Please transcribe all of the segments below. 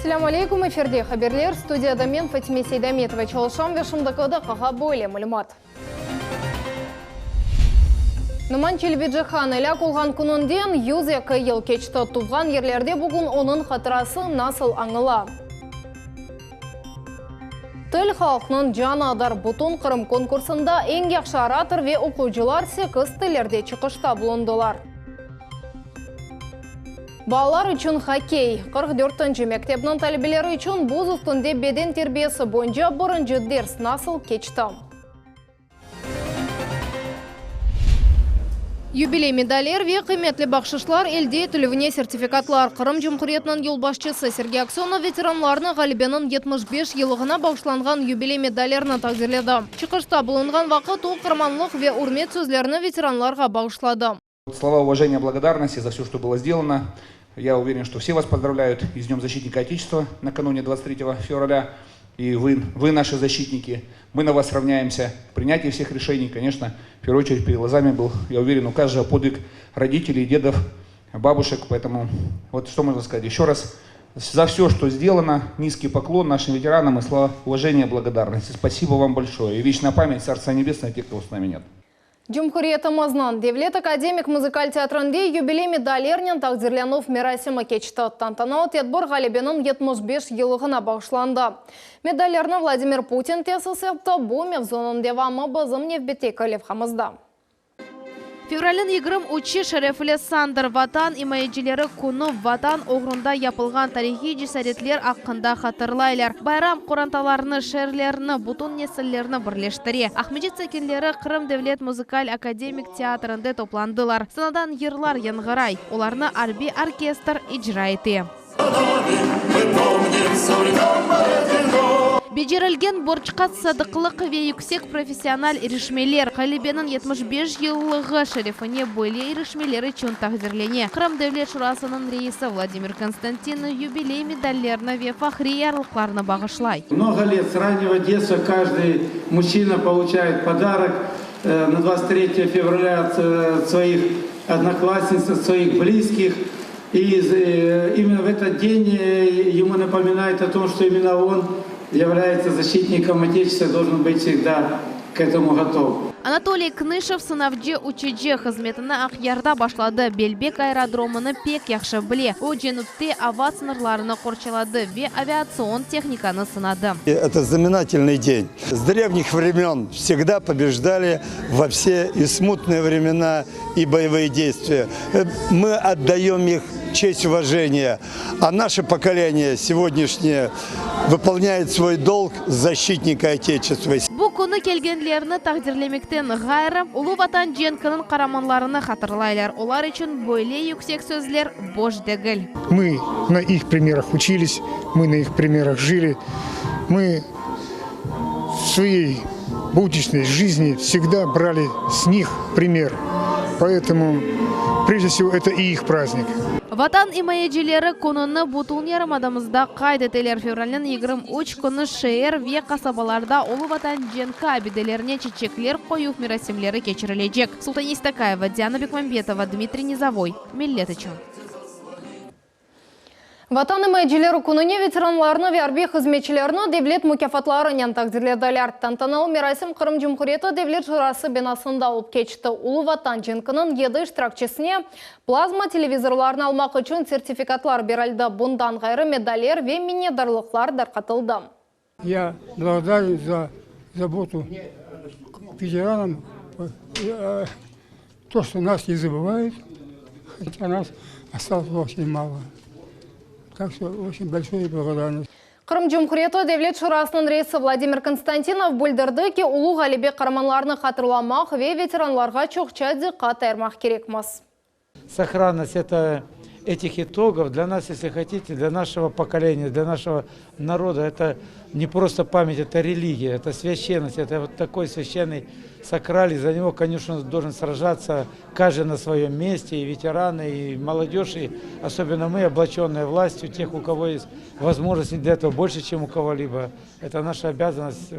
Esselâmu aleykum, efirde haberler, studiyada men Fatime Seydametova çalışam ve şimdiki daqqağa böyle malümat. Noman Çelebicihan elâk olğan kününden 102 yıl keçti. Tuvğan yerlerde bugün onıñ hatırası nasıl añıla? Til, halqnıñ canıdır. Bütün Qırım konkursında eñ yahşı orator ve oquyıcılar sekiz tillerde çıqışta bulundılar. Balalar içün hokkey. 44-nci mektepniñ talebeleri içün buz üstünde beden terbiyesi boyunca birinci ders nasıl keçti? Yubiley medaller ve qıymetli bahşışlar elde etilüvine sertifikatlar. Qırım Cumhuriyetiniñ yolbaşçısı Sergey Aksönov veteranlarnı Ğalebeniñ 75 yıllığına bağışlanğan yubiley medallerni taqdirledi. Çıqışta bulunğan vaqıt o, qaramanlıq ve ürmet sözlerini veteranlarğa bağışladı. Слова уважения, благодарности за все, что было сделано. Я уверен, что все вас поздравляют и с Днем Защитника Отечества накануне 23 февраля. И вы, вы наши защитники, мы на вас равняемся. В принятии всех решений, конечно, в первую очередь перед глазами был, я уверен, у каждого подвиг родителей, дедов, бабушек. Поэтому вот что можно сказать еще раз. За все, что сделано, низкий поклон нашим ветеранам и слова уважения, благодарности. Спасибо вам большое. И вечная память Царства Небесного тех, кого с нами нет. Cumhuriyetimizniñ Devlet akademik muzıkal teatrinde yubiley medallernen taqdirlenüv merasimi keçti. Tantanalı tedbir Ğalebeniñ 75 yıllığına bağışlandı. Medallerni Vladimir Putin tesis etti. Bu mevzunıñ devamı bizim nevbetteki levhamızda. Fevralniñ 23-i şerefli sandır, Vatan imayecileri künü, Vatan oğrunda yapılğan tarihiy cesaretler aqqında hatırlaylar. Bayram qorantalarnı, şeerlerni, bütün nesillerni birleştire. Aqmescit sakinleri Qırım devlet muzıkal akademik teatrinde toplandılar. Sanadan yırlar yañğıray, olarnı arbiy orkestr icra ete. Becerilgen borcqa sadıqlıq ve yüksek professional irişmeler, Ğalebeniñ 75 yıllığı şerefine böyle irişmeler içün taqdirlene. Qırım Devlet Şurasınıñ reisi Vladimir Konstantinov yubiley medallerini ve fahriy yarlıqlarnı bağışlay. Много лет, с раннего детства каждый мужчина получает подарок на 23 февраля от своих одноклассниц, от своих близких. И именно в этот день ему напоминает о том, что именно он является защитником Отечества и должен быть всегда к этому готов. Anatoliy Knışev sınavcı uçucı hızmetini Aqyarda başladı, Belbek aerodromını pek yahşı bile. O, cenüpte ava sıñırlarını qorçaladı ve aviatsion tehnikanı sınadı. Это знаменательный день. С древних времен всегда побеждали во все и смутные времена, и боевые действия. Мы отдаем их честь, уважение. А наше поколение сегодняшнее выполняет свой долг защитника Отечества. Bu künü kelgenlerni taqdirlemekten ğayrı, Ulu Vatan cenkiniñ qaramanlarını hatırlaylar. Olar içün böyle yüksek sözler boş degil. Мы на их примерах учились, мы на их примерах жили, мы в своей будничной жизни всегда брали с них пример. Поэтому, прежде всего, это и их праздник. Vatan imayecileri kününi bütün yarımadamızda qayd eteler. Fevralniñ 23 künü şeer ve qasabalarda Ulu Vatan cenki abidelerine çiçekler qoyuv merasimleri keçirilecek. Sultaniye Stakayeva, Diana Bekmambetova, Dmitriy Nizovoy, Millet içün. Vatan imayecileri kününe veteranlarnı ve arbiy hızmetçilerni devlet mukâfatlarınen taqdirlediler. Tantanalı merasim Qırım Cumhuriyeti Devlet Şurası binasında olıp keçti. Ulu Vatan cenkiniñ yedi iştirakçisine plazma televizorlarını almaq içün sertifikatlar berildi. Bundan ğayrı medaller ve minnetdarlıqlar darqatıldı. Я благодарен за заботу к ветеранам, то, что нас не забывают, хотя нас осталось очень мало. Так что очень большая благодарность. Qırım Cumhuriyeti Devlet Şurasınıñ reisi Vladimir Konstantinov bildirdi ki, Ulu Ğalebe qaramanlarını hatırlamaq ve veteranlarğa çoqça diqqat ayırmaq kerekmiz. Сохранность это этих итогов для нас, если хотите, для нашего поколения, для нашего народа, это не просто память, это религия, это священность, это вот такой священный сакралий, за него, конечно, должен сражаться каждый на своем месте, и ветераны, и молодежь, и особенно мы, облаченные властью, тех, у кого есть возможности для этого больше, чем у кого-либо. Это наша обязанность.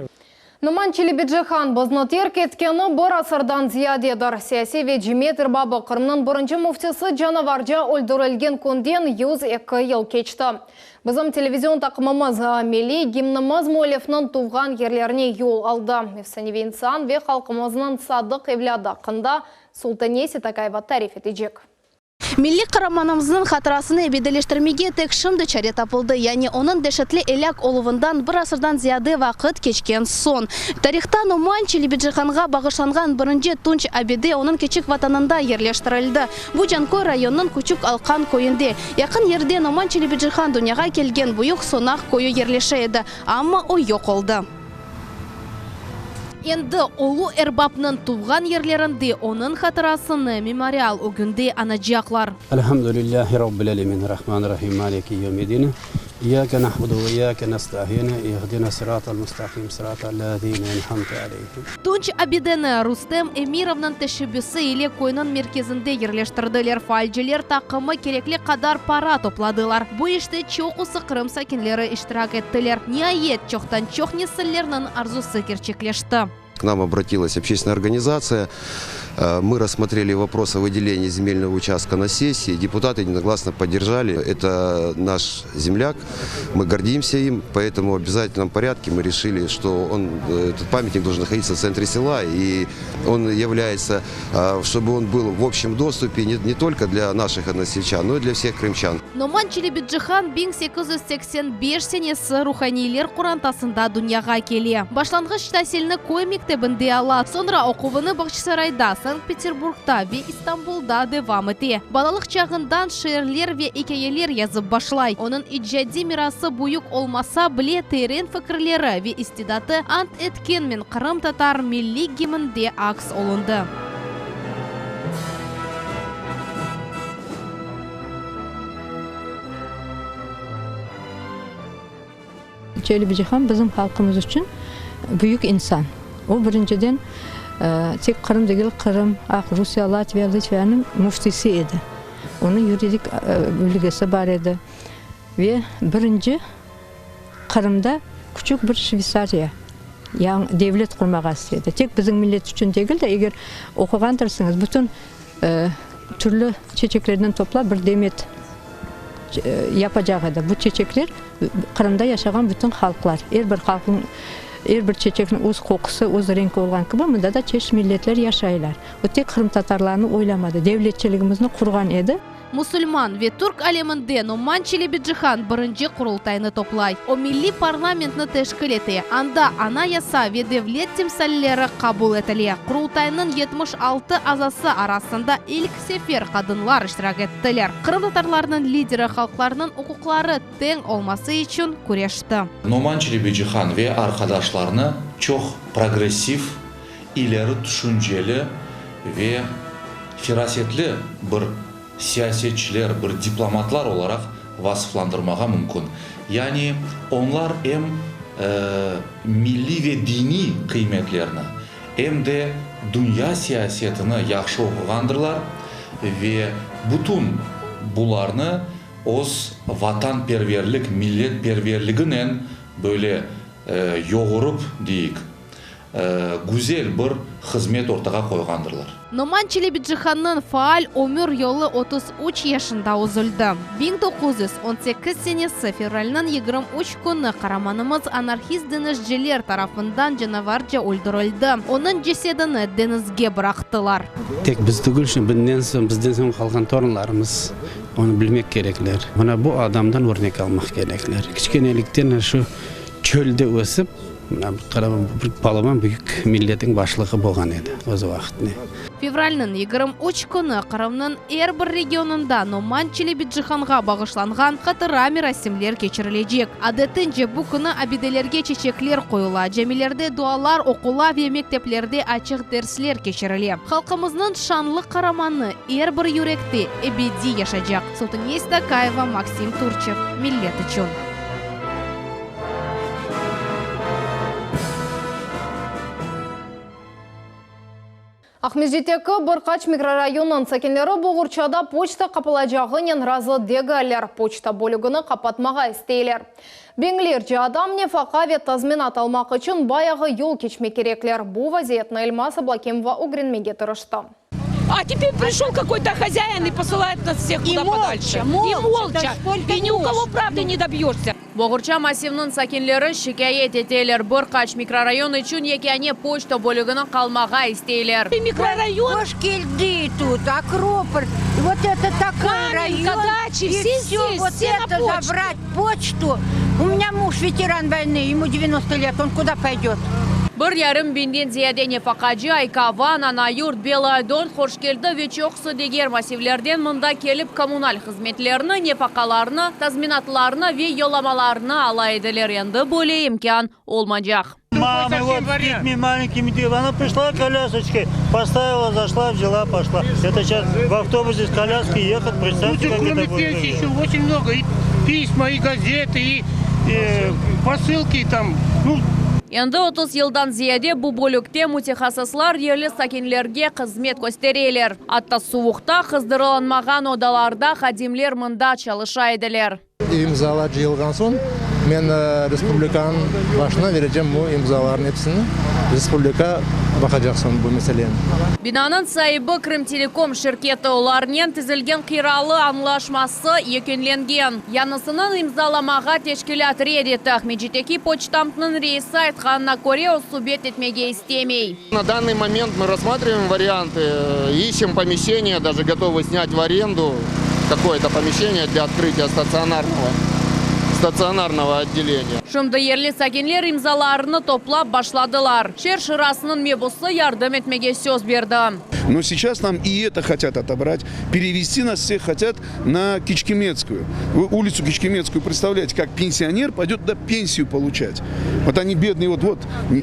Noman Çelebicihan bizni terk etkeni bir asırdan ziyadedir. Siyasiy ve cemiyet erbabı, Qırımnıñ birinci müftisi canavarca öldürilgen künden 102 yıl keçti. Bizim televizion taqımımız, milliy gimnimiz müellifniñ tuvğan yerlerine yol aldı. Efsaneviy insan ve halqımıznıñ sadıq evlâdı aqqında Sultaniye Setakayeva tarif etecek. Milliy qaramanımıznıñ hatırasını ebedileştirmege tek şimdi çare tapıldı, yani onıñ deşetli elâk oluvından bir asırdan ziyade vaqıt keçken soñ. Tarihta Noman Çelebicihanğa bağışlanğan birinci tunç abide onıñ kiçik vatanında yerleştirildi. Bu Canköy rayonınıñ Küçük Alqan köyünde. Yaqın yerde Noman Çelebicihan dünyağa kelgen Büyük Sonaq köyü yerleşe edi, amma o yoq oldı. Endi ulu erbapnıñ tuvğan yerlerinde onıñ hatırasını memorial ögünde añacaqlar. Elhamdülillahi Rabbil alemin, Rahmanirrahim, Maliki yevmiddin, İyyake na'budu ve iyyake nesta'in, İhdina sıratal mustaqim, sıratal lezine en'amte aleyhim. Tunç abideni Rustem Emirovnıñ teşebbüsi ile köyniñ merkezinde yerleştirdiler. Faalciler taqımı kerekli qadar para topladılar. Bu işte çoqusı Qırım sakinleri iştirak ettiler. Niayet, çoqtan-çoq nesillerniñ arzusı kerçekleşti. К нам обратилась общественная организация. Мы рассмотрели вопрос о выделении земельного участка на сессии. Депутаты единогласно поддержали. Это наш земляк, мы гордимся им, поэтому в обязательном порядке мы решили, что он, этот памятник должен находиться в центре села, и он является, чтобы он был в общем доступе не, не только для наших односельчан, но и для всех крымчан. Noman Çelebicihan 1885 senesi ruhaniyler qorantasında dünyağa kele. Başlanğıç tasilni köy mektebinde ala, soñra oquvını Bağçasarayda, Sankt-Peterburgda ve İstanbulda devam ete. Balalıq çağından şiirler ve ikâyeler yazıp başlay. Onıñ icadiy mirası büyük olmasa bile, teren fikirleri ve istidatı Ant etkenmen qırımtatar milliy gimnde aks olundı. Çelebicihan bizim halqımız içün büyük insan. O, birinciden, tek Qırım degil, Qırım, Aqrusiye, Latviya, Litviyanıñ müftisi edi. Onıñ yuridik bilgisi bar edi. Ve birinci Qırımda küçük bir Şveytsariya, yañı devlet qurmağa istedi. Tek bizim millet içün degil de, eger oquğandırsıñız, bütün türlü çeçeklerden toplap bir demet yapacaq edi. Bu çeçekler Qırımda yaşağan bütün halqlar, er bir halqnıñ, er bir çeçekniñ öz qoqusı, öz renki olğan kibi, mında da çeşit milletler yaşaylar. O tek qırımtatarlarnı oylamadı, devletçiligimizni qurğan edi. Musulman ve türk aleminde Noman Çelebicihan birinci Qurultaynı toplay. O, milliy parlamentni teşkil ete, anda Anayasa ve devlet timsalleri qabul etile. Qurultaynıñ 76 azası arasında ilk sefer qadınlar iştirak ettiler. Qırımtatarlarnıñ lideri halqlarnıñ uquqları teñ olması içün küreşti. Noman Çelebicihan ve arqadaşlarını çoq progressiv, ileri tüşünceli ve ferasetli bir siyasetçiler, bir diplomatlar olaraq vasıflandırmağa mümkün. Yani onlar em milliy ve diniy qıymetlerni, em de dünya siyasetini yahşı oquğandırlar ve bütün bularnı öz vatanperverlik, milletperverliginen böyle yoğurıp, deyik, güzel bir hızmet ortağa qoyğandırlar. Noman Çelebicihannıñ faal ömür yolu 33 yaşında üzüldi. 1918 senesi fevralniñ 23 künü qaramanımız anarhist deñizciler tarafından canavarca öldürildi. Onıñ cesedini deñizge bıraqtılar. Tek biz tügül, şimdi binden soñ, bizden soñ qalğan torunlarımız onı bilmek kerekler. Mına bu adamdan örnek almaq kerekler. Kiçkenelikten şu çölde ösip, Mına bu qaraman bir balaban büyük milletiñ başlığı bolğan edi öz vaqıtında. Fevralniñ 23 künü Qırımnıñ er bir regionında Noman Çelebicihanğa bağışlanğan hatıra merasimler keçirilecek. Adetince, bu künü abidelerge çeçekler qoyula, camilerde dualar oqula ve mekteplerde açıq dersler keçirile. Halqımıznıñ şanlı qaramanı er bir yürekte ebediy yaşacaq. Sultaniye Stakayeva, Maksim Turçev, Millet içün. Aqmescitteki bir qaç mikrorayonnıñ sakinleri Boğurçada poçta qapalacağınen razı degiller, poçta bölügini qapatmağa isteyler. Biñlerce adam nefaqa ve tazminat almaq içün bayağı yol keçmek kerekler. Bu vaziyetni Elmaz Ablakimova ögrenmege tırıştı. A teper prişol kakoy-to hozâin i posılaet nas vseh kuda podalşe. I molça, i ni u kogo pravdı ne dob'yoşsâ. Boğurça massivniñ sakinleri şikâyet eteler, bir qaç mikrorayon içün yekâne poçta bölügini qalmağa isteyler. Mikrorayon. Hoş keldi tut, Akropol, vot eto takoy rayon, i vsё vot eto zabrat poçtu, u menya muj veteran voyny, emu 90 let, on kuda poydet? Bir yarım biñden ziyade nefaqacı Aykavan, Anayurt, Belaya Dört, Hoşkeldi ve çoqusı diger massivlerden mında kelip kommunal hızmetlerni, nefaqalarnı, tazminatlarnı ve yollamalarnı ala ediler. Endi böyle imkân olmacaq. Mama vot s detmi malenkimi ona prişla kolâsoçkay, postavila, zaşla, vzâla, poşla. Eto seyças v avtobuse s kolâskay yehat, predstavte, kak eto budet. Тут kome pensiyi oçen mnogo, i pisma, i gazetı, i posılki tam, nu. Endi 30 yıldan ziyade bu bölükte mütehassıslar yerli sakinlerge hızmet köstereler. Atta suvuqta qızdırılanmağan odalarda hadimler mında çalışa ediler. İmzalar cıyılğan soñ, men respublikanıñ başına berecem bu imzalarnıñ episini, respublika baqacaq soñ bu meseleni. Binanıñ saibi Krımtelekom şirketi, olarnen tizilgen kiralı añlaşması yekünlengen. Yañısını imzalamağa teşkilât red etti. Aqmescitteki poçtamtnıñ reisi aytqanına köre, o subet etmege istemey. Na danный момент мы рассматриваем варианты, ищем помещение, даже готовы снять в аренду какое-то помещение для открытия стационарного стационарного отделения. Şimdi yerli sakinler imzalarını toplap başladılar. Şeer şurasınıñ mebusı yardım etmege söz berdi. Но сейчас нам и это хотят отобрать, перевести нас всех хотят на Кичкеметскую. Вы улицу Кичкеметскую представляете, как пенсионер пойдет туда пенсию получать. Вот они бедные, вот, вот,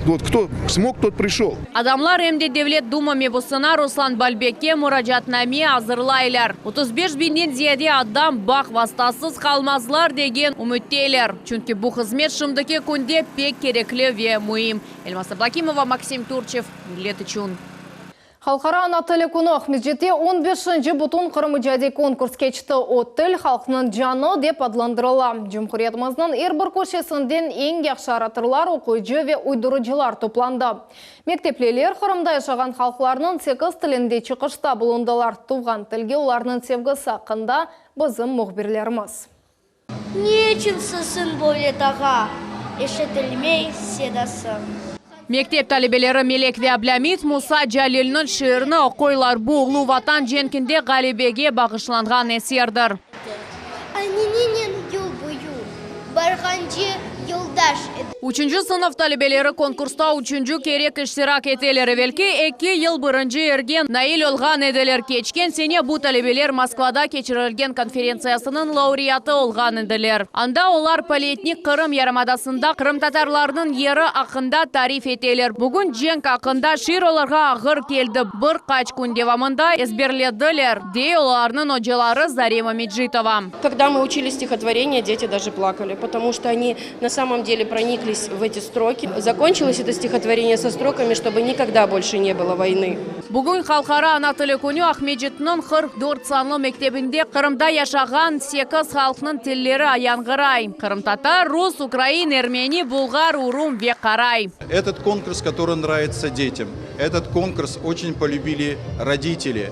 вот кто смог, тот пришел. Adamlar em de Devlet Duma mebusına Ruslan Balbekke muracaatname azırlaylar. 35 biñden ziyade adam bağ vastasız qalmazlar degen ümütteler. Çünki bu hızmet şimdiki künde pek kerekli ve müim. Elmaz Ablakimova, Maksim Turçev, Millet içün. Halqara ana tili künü Aqmescitte on beşinci Bütünqırım icadiy konkurs keçti. O, Til, halqnıñ canı dep adlandırıla. Cumhuriyetimizniñ er bir köşesinden eñ yahşı oratorlar, oquyıcı ve uydurıcılar toplandı. Mektepliler Qırımda yaşağan halqlarnıñ sekiz tilinde çıqışta bulundılar. Tuvğan tilge olarnıñ sevgisi aqqında bizim mühbirlerimiz. Ne içün sesiñ böyle tağa, eşitilmey sedası? Mektep talebeleri Melek ve Ablâmit Musa Celilniñ şiirini oquylar. Bu, Ulu Vatan cenkinde ğalebege bağışlanğan eserdir. Ayneninen yol boyu barğance yoldaş edi. Üçünci sınıf talebeleri konkursta üçünci kerek iştirak eteler. Evelki eki yıl birinci yerge nail olğan ediler. Keçken sene bu talebeler Moskvada keçirilgen konferentsiyasınıñ laureatı olğan ediler. Anda olar polietnik Qırım yarımadasında qırımtatarlarnıñ yeri aqqında tarif eteler. Bugün cenk aqqında şiir olarğa ağır keldi, bir qaç kün devamında ezberlediler, dey olarnıñ ocaları Zarema Mecitova. Kogda mı učili stihotvoreniye, deti daje plakali, potomu çto oni na samom dele proniklis v eti stroki. Zakonçilos eto stihotvoreniye so strokami, çtobı nikogda bolşe ne bylo voynı. Bugün Halqara ana tili künü Aqmescitniñ 44 sanlı mektebinde Qırımda yaşağan sekiz halqnıñ tilleri yañğıray, qırımtatar, rus, ukrain, ermeni, bulğar, urum ve qaray. Etot konkurs, kotorıy nravitsâ detyam, etot konkurs oçen polübili roditeli.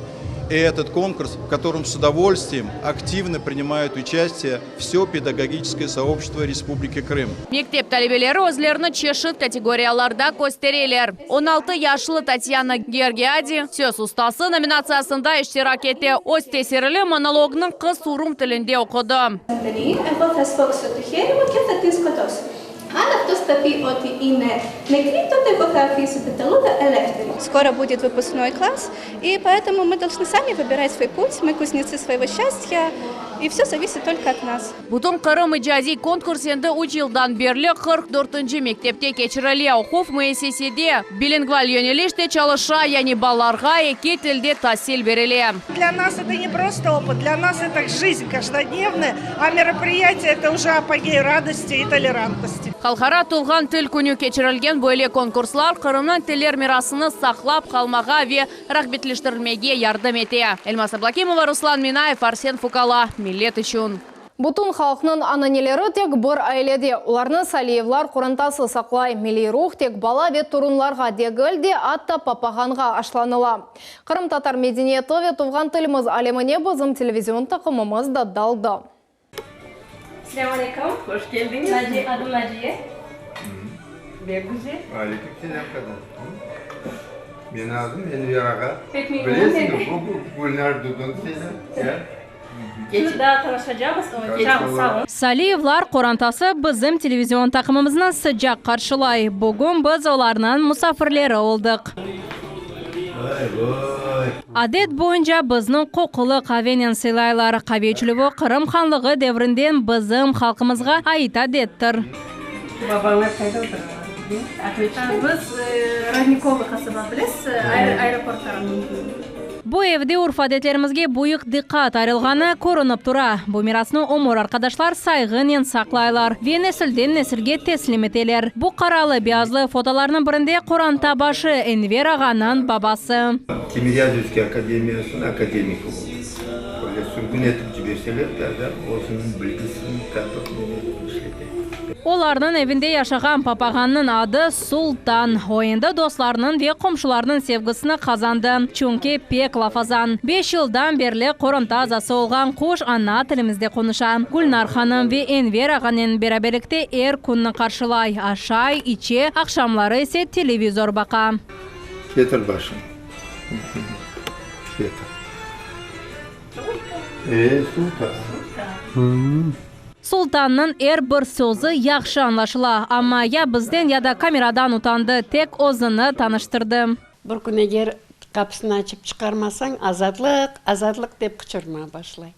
И этот конкурс, в котором с удовольствием активно принимают участие все педагогическое сообщество Республики Крым. Mektep talebeleri özlerini çeşit kategoriyalarda köstereler. 16 yaşlı Tatyana Georgiadi Söz ustası nominatsiyasında iştirak ete. Öz tesirli monolognı qız urum tilinde oqudı. Skoro budet vypusknoy klass, i poetomu my dolžny sami vıbirat svoy put, my kuznetsy svoego sçastya, i vse zavisit tolko ot nas. Bütün Qırım icadiy konkurs endi üç yıldan berli 44-nci mektepte keçirile. Oquv müessisede bilingval yöneliş de çalışa, yani balalarğa eki tilde tasil berile. Для нас это не просто опыт, для нас это жизнь каждодневная, а мероприятие это уже апогей радости и толерантности. Halqara. Halqara tuvğan til künü keçirilgen böyle konkurslar Qırımnıñ tiller mirasını saqlap qalmağa ve rağbetleştirilmege yardım ete. Elmaz Ablâkimova, Ruslan Minayev, Arsen Fukala, Millet içün. Bütün halqnıñ ananeleri tek bir ailede, olarnı Saliyevlar qorantası saqlay. Milliy ruh tek bala ve torunlarğa degil de, atta papağanğa aşlanıla. Qırımtatar medeniyeti ve tuvğan tilimiz alemine bizim televizion taqımımız da daldı. Selâm aleyküm. Hoş keldiñiz. Naciye, adım Naciye. Bek güzel. Aleyküm selâm, qızım. Menim adım Enver ağa. Pek memnun Bilesiñmi, bu Gülnar dudun seni. Ya. Şimdi daa tanışacağımız, sağ olun. Saliyevlar qorantası bizim televizion taqımımıznı sıcaq qarşılay. Bugün biz olarnıñ musafirleri oldıq. Adet boyunca bizni qoqulı qavenen sıylaylar. Qave içilüvi Qırım hanlığı devrinden bizim halqımızğa ait adettir. Babalar qayda oturalar? Biz Rodnikovo qasaba, bilesiz, aeroport tarafı. Bu evde urf-adetlerimizge büyük diqqat ayırılğanı körünip tura. Bu mirasnı ömür arqadaşlar sayğınen saqlaylar ve nesilden nesilge teslim eteler. Bu qaralı-beyazlı fotolarnıñ birinde qoranta başı Enver ağanıñ babası. Timiryazevskiy akademiyasınıñ akademiki oldı. Böyle sürgün etip ciberseler de, adam özüniñ bilgisini tapıp işlete. Olarnıñ evinde yaşağan papağannıñ adı Sultan. O endi dostlarınıñ ve qomşularınıñ sevgisini qazandı, çünki pek lafazan. Beş yıldan berli qoranta azası olğan quş ana tilimizde qonuşa. Gülnar hanım ve Enver ağanen beraberlikte er künni qarşılay, aşay, içe, aqşamları ise televizor baqa. Ketir başım. Ketir. E, Sultan. Sultannıñ er bir sözü yahşı añlaşıla, amma ya bizden, ya da kameradan utandı, tek özüni tanıştırdı. Bir kün eger qapısını açıp çıqarmasañ, Azatlıq! Azatlıq! dep qıçırmağa başlay.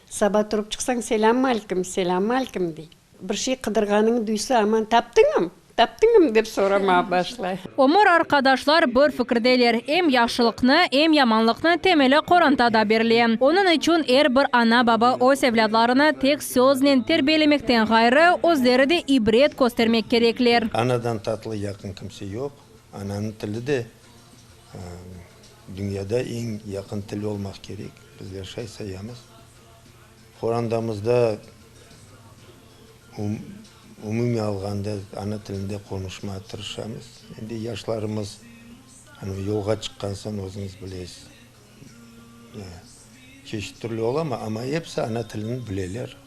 Saba turıp çıqsañ, Selâm alkim, selâm alkim! dey. Bir şey qıdırğanıñı duysa, aman, Taptıñım? Taptıñım? dep soramağa başlay. Ömür arqadaşlar bir fikirdeler, em yahşılıqnı, em yamanlıqnı temeli qorantada berile. Onıñ içün er bir ana-baba öz evlâdlarını tek söznen terbiyelemekten ğayrı, özleri de ibret köstermek kerekler. Anadan tatlı yaqın kimse yoq. Ananıñ tili de dünyada eñ yaqın til olmaq kerek, bizler şay sayamız. Qorandamızda umumiy alğanda ana tilinde qonuşmağa tırışamız. Endi yaşlarımız hani yolğa çıqqan soñ özüñiz bilesiz, çeşit türlü ola, amma episi ana tilini bileler,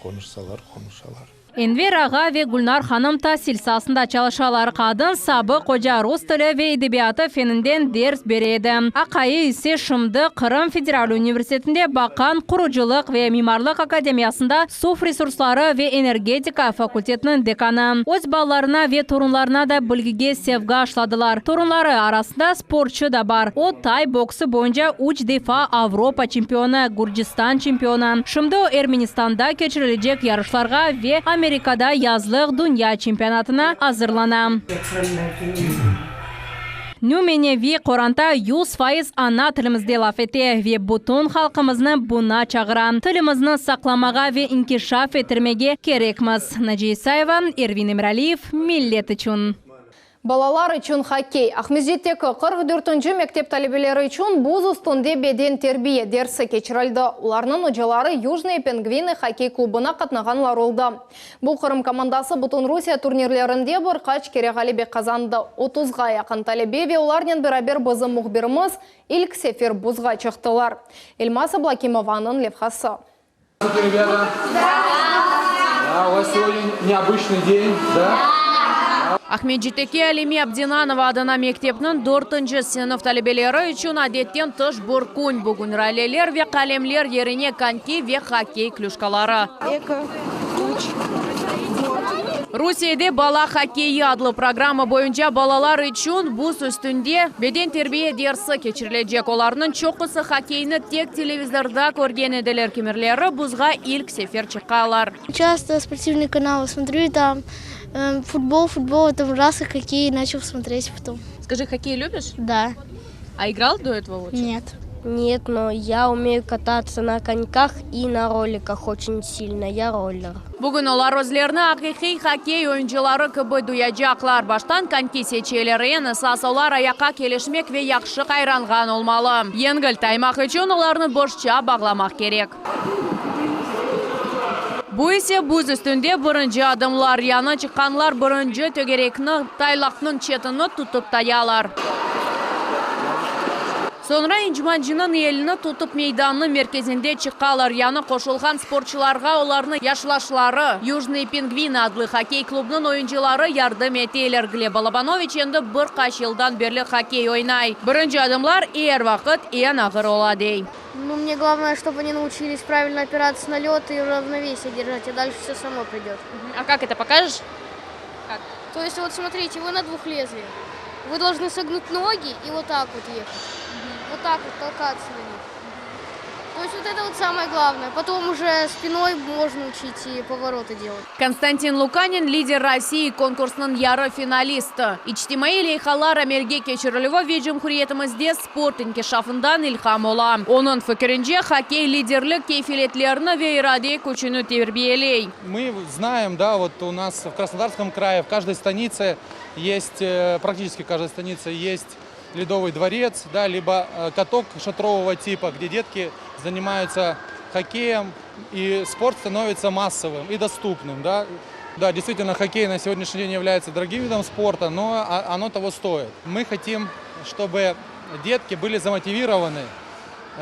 qonuşsalar qonuşalar. Enver ağa ve Gülnar hanım tasil saasında çalışalar. Qadın sabıq oca, rus tili ve edebiyatı feninden ders bere edi. Aqayı ise şimdi Qırım federal universitetinde baqqan Qurucılıq ve mimarlıq akademiyasında suv resursları ve energetika fakultetiniñ dekanı. Öz balalarına ve torunlarına da bilgige sevgi aşladılar. Torunları arasında sportçı da bar, o, tay boksı boyunca üç defa Avropa çempionı, Gürcistan çempionı. Şimdi o, Ermenistanda keçirilecek yarışlarğa ve Amerikada yazlıq dünya çempionatına azırlana. Nümüneviy qoranta 100% ana tilimizde laf ete ve bütün halqımıznı buña çağıra. Tilimizni saqlamağa ve inkişaf ettirmege kerekmiz. Naciye İsayeva, Ervin Emiraliyev, Millet içün. Balalar içün hokkey. Aqmescitteki 44-nci mektep talebeleri içün buz üstünde beden terbiye dersi keçirildi. Olarnıñ ocaları Yujnıye pengvini hokkey klubına qatnağanlar oldı. Bu Qırım komandası bütün Rusiye turnirlerinde bir qaç kere ğalebe qazandı. Otuzğa yaqın talebe ve olarnen beraber bizim mühbirimiz ilk sefer buzğa çıqtılar. Elmaz Ablâkimovanıñ levhası. Aqmescitteki Alime Abdinanova adına mektepniñ dörtünci sınıf talebeleri içün adetten tış bir kün. Bugün raleler ve qalemler yerine konki ve hokkey klüşkaları. Eki, üç, dört. Rusiyede Bala hokkeyi adlı programma boyunca balalar içün buz üstünde beden terbiye dersi keçirilecek. Olarnıñ çoqusı hokkeyni tek televizorda körgen ediler, kimerleri buzğa ilk sefer çıqalar. Часто спортивный канал смотрю, и там футбол, футбол, там раз и хоккей начал смотреть потом. Скажи, хоккей любишь? Да. А играл до этого лучше? Нет. Нет, но я умею кататься на коньках и на роликах очень сильно, я роллер. Bugün olar özlerini aqiqiy hokkey oyuncıları kibi duyacaqlar. Baştan konki seçeler. Eñ esas, olar ayaqqa kelişmek ve yahşı qayranğan olmalı. Yengil taymaq içün olarnı boşça bağlamaq kerek. Bu ise buz üstünde birinci adımlar. Yañı çıqqanlar birinci tögerekni, taylaqnıñ çetini tutıp tayalar. Soñra incmancınıñ elini tutıp meydannıñ merkezinde çıqalar. Yañı qoşulğan sportçılarğa olarnıñ yaşlaşları, Yujnıye pingvini adlı hokkey klubnıñ oyuncıları yardım eteler. Gleb Balabanoviç endi bir qaç yıldan berli hokkey oynay. Birinci adımlar er vaqıt eñ ağır ola, dey. Nu, mne glavnoye, ştob oni nauçilis pravilno opiratsya na led i ravnovesiye держать, a dalşe vse samo pridet. A kak eto pokažeš? Kak? To est vot smotrite, vı na dvuh lezviyah. Vı dolžnı sognut nogi i vot tak vot ehat. Vot tak vot tolkatsya na nih. To est vot eto vot samoye glavnoye. Potom uje spinoy mojno učit i povorotı delat. Konstantin Lukanin, Lider Rossii konkursınıñ yarı finalisti. İçtimaiy leyhalar amelge keçirilüvi ve cumhuriyetimizde sport inkişafından ilham ola. Onıñ fikirince, hokkey liderlik keyfiyetlerini ve irade küçüni terbiyeley. Mı znaem, da, vot u nas v Krasnodarskom kraye v každoy stanitse est, praktiçeski v každoy stanitse est Ледовый дворец, да, либо каток шатрового типа, где детки занимаются хоккеем, и спорт становится массовым и доступным, да. Да, действительно, хоккей на сегодняшний день является дорогим видом спорта, но оно того стоит. Мы хотим, чтобы детки были замотивированы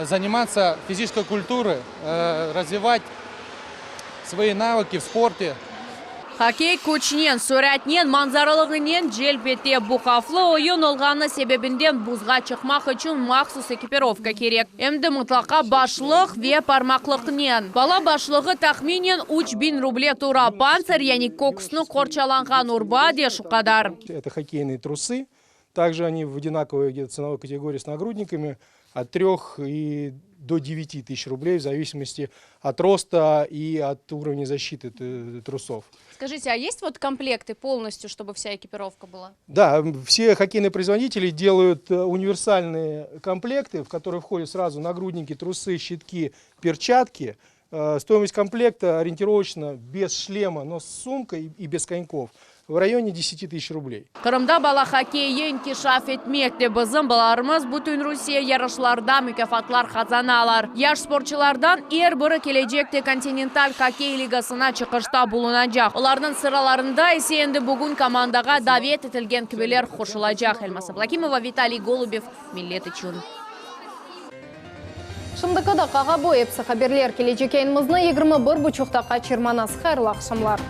заниматься физической культурой, развивать свои навыки в спорте. Hokkey küçnen, suratnen, manzaralığınen celp ete. Bu havflı oyun olğanı sebebinden buzğa çıqmaq içün mahsus ekipirovka kerek. Em de mıtlaqa başlıq ve parmaqlıqnen. Bala başlığı tahminen 3000 ruble tura, pantsir, yani köksüni qorçalanğan urba de şu qadar. Это хоккейные трусы. Также они в одинаковой где-то ценовой категории с нагрудниками от 3 и до 9 тысяч рублей в зависимости от роста и от уровня защиты трусов. Скажите, а есть вот комплекты полностью, чтобы вся экипировка была? Да, все хоккейные производители делают универсальные комплекты, в которые входят сразу нагрудники, трусы, щитки, перчатки. Стоимость комплекта ориентировочно без шлема, но с сумкой и без коньков в районе 10 тысяч рублей. Qırımda bala hokkeyi inkişaf etmekte. Bizim balalarımız bütün Rusiye yarışlarda mukâfatlar qazanalar. Yaş sportçılardan er biri kelecekte Kontinental hokkey ligasına çıqışta bulunacaq. Olarnıñ sıralarında ise endi bugün komandağa davet etilgen kibiler qoşulacaq. Elmaz Ablâkimova, Vitaliy Golubev, Millet içün. Şimdiki daqqağa bu episi haberler. Kelecek yayınımıznı 21 buçuqta qaçırmañız. Hayırlı aqşamlar.